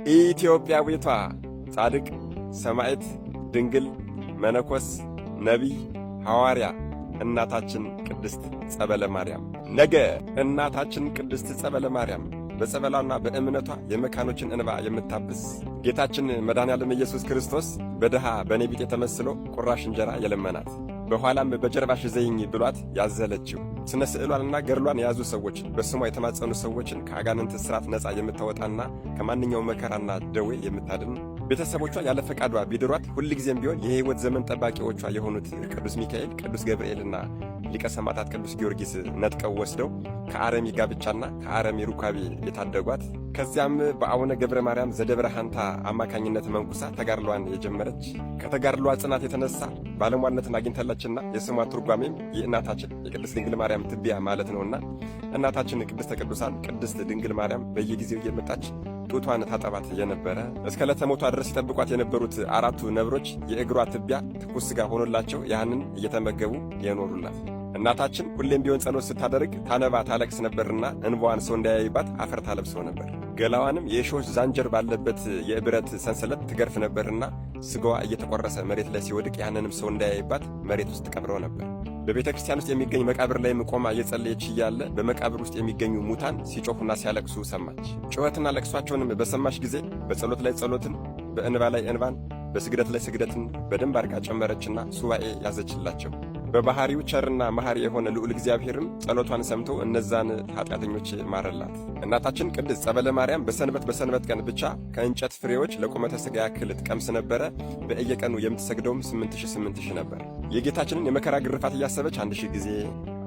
ኢትዮጵያዊቷ ጻድቅ፣ ሰማዕት፣ ድንግል፣ መነኮስ፣ ነቢይ፣ ሐዋርያ እናታችን ቅድስት ጸበለ ማርያም። ነገ እናታችን ቅድስት ጸበለ ማርያም በጸበሏና በእምነቷ የመካኖችን እንባ የምታብስ፣ ጌታችን መድኃኔዓለም ኢየሱስ ክርስቶስ በድሃ በኔ ቢጤ ተመስሎ ቁራሽ እንጀራ የለመናት፣ በኋላም በጀርባሽ እዘይኝ ብሏት ያዘለችው፣ ስነ ስዕሏንና ገድሏን የያዙ ሰዎችን፣ በስሟ የተማጸኑ ሰዎችን ከአጋንንት እስራት ነፃ የምታወጣና ከማንኛውም መከራና ደዌ የምታድን፣ ቤተሰቦቿ ያለ ፈቃዷ ቢድሯት ሁልጊዜም ቢሆን የሕይወት ዘመን ጠባቂዎቿ የሆኑት ቅዱስ ሚካኤል፣ ቅዱስ ገብርኤልና ሊቀ ሰማዕታት ቅዱስ ጊዮርጊስ ነጥቀው ወስደው ከአረሚ ጋብቻና ከአረሚ ሩካቤ የታደጓት፣ ከዚያም በአቡነ ገብረ ማርያም ዘደብረ ሐንታ አማካኝነት መንኩሳ ተጋድሏን የጀመረች፣ ከተጋድሏ ጽናት የተነሳ ባለሟልነትን አግኝታለችና የስሟ ትርጓሜም የእናታችን የቅድስት ድንግል ማርያም ትቢያ ማለት ነውና እናታችን ቅድስተ ቅዱሳን ቅድስት ድንግል ማርያም በየጊዜው እየመጣች ጡቷን ታጠባት የነበረ፣ እስከ ዕለተ ሞቷ ድረስ ይጠብቋት የነበሩት አራቱ ነብሮች የእግሯ ትቢያ ትኩስ ሥጋ ሆኖላቸው ያህንን እየተመገቡ የኖሩላት እናታችን ሁሌም ቢሆን ጸሎት ስታደርግ ታነባ ታለቅስ ነበርና እንባዋን ሰው እንዳያይባት አፈር ታለብሰው ነበር። ገላዋንም የእሾህ ዛንጀር ባለበት የብረት ሰንሰለት ትገርፍ ነበርና ስጋዋ እየተቆረሰ መሬት ላይ ሲወድቅ ያንንም ሰው እንዳያይባት መሬት ውስጥ ቀብረው ነበር። በቤተ ክርስቲያን ውስጥ የሚገኝ መቃብር ላይም ቆማ እየጸለየች እያለ በመቃብር ውስጥ የሚገኙ ሙታን ሲጮኹና ሲያለቅሱ ሰማች። ጩኸትና ለቅሷቸውንም በሰማች ጊዜ በጸሎት ላይ ጸሎትን፣ በእንባ ላይ እንባን፣ በስግደት ላይ ስግደትን በደንብ አድርጋ ጨመረችና ሱባኤ ያዘችላቸው። በባህሪው ቸርና መሐሪ የሆነ ልዑል እግዚአብሔርም ጸሎቷን ሰምቶ እነዛን ኃጢአተኞች ማረላት። እናታችን ቅድስት ጸበለ ማርያም በሰንበት በሰንበት ቀን ብቻ ከእንጨት ፍሬዎች ለቁመተ ሥጋ ያክል ትቀምስ ነበረ። በየቀኑ የምትሰግደውም 8000 8000 ነበር። የጌታችንን የመከራ ግርፋት እያሰበች 1000 ጊዜ፣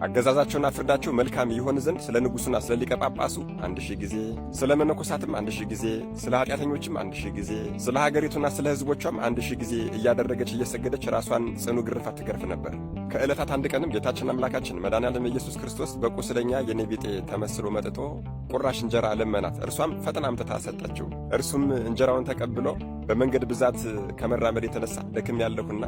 አገዛዛቸውና ፍርዳቸው መልካም ይሆን ዘንድ ስለ ንጉሡና ስለ ሊቀ ጳጳሱ 1000 ጊዜ፣ ስለ መነኮሳትም 1000 ጊዜ፣ ስለ ኃጢአተኞችም 1000 ጊዜ፣ ስለ ሀገሪቱና ስለ ሕዝቦቿም 1000 ጊዜ እያደረገች እየሰገደች ራሷን ጽኑ ግርፋት ትገርፍ ነበር። ከዕለታት አንድ ቀንም ጌታችን አምላካችን መድኃኔዓለም ኢየሱስ ክርስቶስ በቁስለኛ የኔ ቢጤ ተመስሎ መጥቶ ቁራሽ እንጀራ ለመናት። እርሷም ፈጥና አምጥታ ሰጠችው። እርሱም እንጀራውን ተቀብሎ በመንገድ ብዛት ከመራመድ የተነሳ ደክሜያለሁና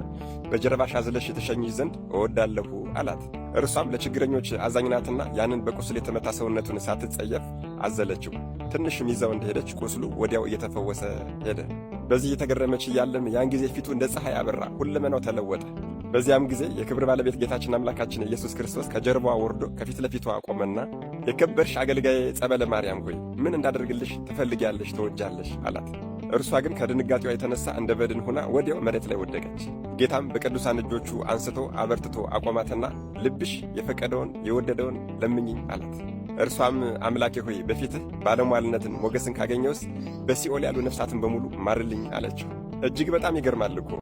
በጀርባሽ አዝለሽ የተሸኝሽ ዘንድ እወዳለሁ አላት። እርሷም ለችግረኞች አዛኝ ናትና ያንን በቁስል የተመታ ሰውነቱን ሳትጸየፍ አዘለችው። ትንሽም ይዛው እንደሄደች ቁስሉ ወዲያው እየተፈወሰ ሄደ። በዚህ እየተገረመች እያለም ያን ጊዜ ፊቱ እንደ ፀሐይ አበራ፣ ሁለመናው ተለወጠ። በዚያም ጊዜ የክብር ባለቤት ጌታችን አምላካችን ኢየሱስ ክርስቶስ ከጀርባዋ ወርዶ ከፊት ለፊቷ ቆመና የከበርሽ አገልጋዬ ጸበለ ማርያም ሆይ፣ ምን እንዳደርግልሽ ትፈልጊያለሽ፣ ትወጃለሽ? አላት። እርሷ ግን ከድንጋጤዋ የተነሳ እንደ በድን ሆና ወዲያው መሬት ላይ ወደቀች። ጌታም በቅዱሳን እጆቹ አንስቶ አበርትቶ አቆማትና ልብሽ የፈቀደውን የወደደውን ለምኝኝ አላት። እርሷም አምላኬ ሆይ፣ በፊትህ ባለሟልነትን ሞገስን ካገኘውስ በሲኦል ያሉ ነፍሳትን በሙሉ ማርልኝ አለችው። እጅግ በጣም ይገርማል እኮ።